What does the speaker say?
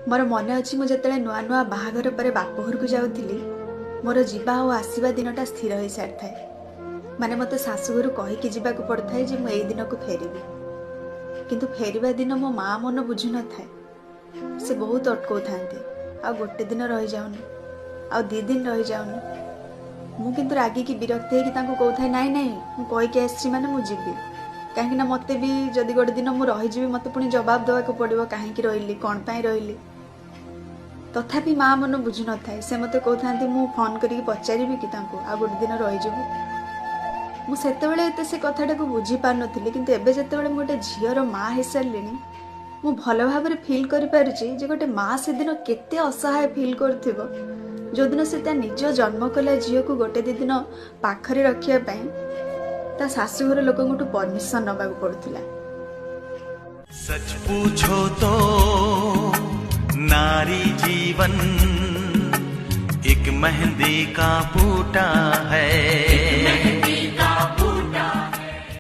ମୋର ମନେ ଅଛି, ମୁଁ ଯେତେବେଳେ ନୂଆ ନୂଆ ବାହାଘର ପରେ ବାପ ଘରକୁ ଯାଉଥିଲି, ମୋର ଯିବା ଆଉ ଆସିବା ଦିନଟା ସ୍ଥିର ହୋଇସାରିଥାଏ। ମାନେ ମୋତେ ଶାଶୁଘରୁ କହିକି ଯିବାକୁ ପଡ଼ିଥାଏ ଯେ ମୁଁ ଏଇ ଦିନକୁ ଫେରିବି। କିନ୍ତୁ ଫେରିବା ଦିନ ମୋ ମା ମନ ବୁଝୁନଥାଏ। ସେ ବହୁତ ଅଟକଉଥାନ୍ତି, ଆଉ ଗୋଟେ ଦିନ ରହିଯାଉନି, ଆଉ 2 ଦିନ ରହିଯାଉନି। ମୁଁ କିନ୍ତୁ ରାଗିକି ବିରକ୍ତି ହେଇକି ତାଙ୍କୁ କହୁଥାଏ, ନାଇଁ ନାଇଁ, ମୁଁ କହିକି ଆସିଛି ମାନେ ମୁଁ ଯିବି। କାହିଁକି ନା ମୋତେ ବି ଯଦି ଗୋଟେ ଦିନ ମୁଁ ରହିଯିବି, ମୋତେ ପୁଣି ଜବାବ ଦେବାକୁ ପଡ଼ିବ, କାହିଁକି ରହିଲି, କ'ଣ ପାଇଁ ରହିଲି। ତଥାପି ମା ମନ ବୁଝୁନଥାଏ। ସେ ମୋତେ କହୁଥାନ୍ତି, ମୁଁ ଫୋନ୍ କରିକି ପଚାରିବି କି ତାଙ୍କୁ, ଆଉ ଗୋଟେ ଦିନ ରହିଯିବୁ? ମୁଁ ସେତେବେଳେ ଏତେ ସେ କଥାଟାକୁ ବୁଝିପାରୁନଥିଲି, କିନ୍ତୁ ଏବେ ଯେତେବେଳେ ମୁଁ ଗୋଟେ ଝିଅର ମା ହେଇସାରିଲିଣି, ମୁଁ ଭଲ ଭାବରେ ଫିଲ୍ କରିପାରୁଛି ଯେ ଗୋଟେ ମା ସେଦିନ କେତେ ଅସହାୟ ଫିଲ୍ କରୁଥିବ, ଯେଉଁଦିନ ସେ ତା ନିଜ ଜନ୍ମ କଲା ଝିଅକୁ ଗୋଟେ 2 ଦିନ ପାଖରେ ରଖିବା ପାଇଁ ତା ଶାଶୁଘର ଲୋକଙ୍କଠୁ ପରମିସନ୍ ନେବାକୁ ପଡୁଥିଲା। सच पूछो तो नारी जीवन एक मेहंदी का बूटा है।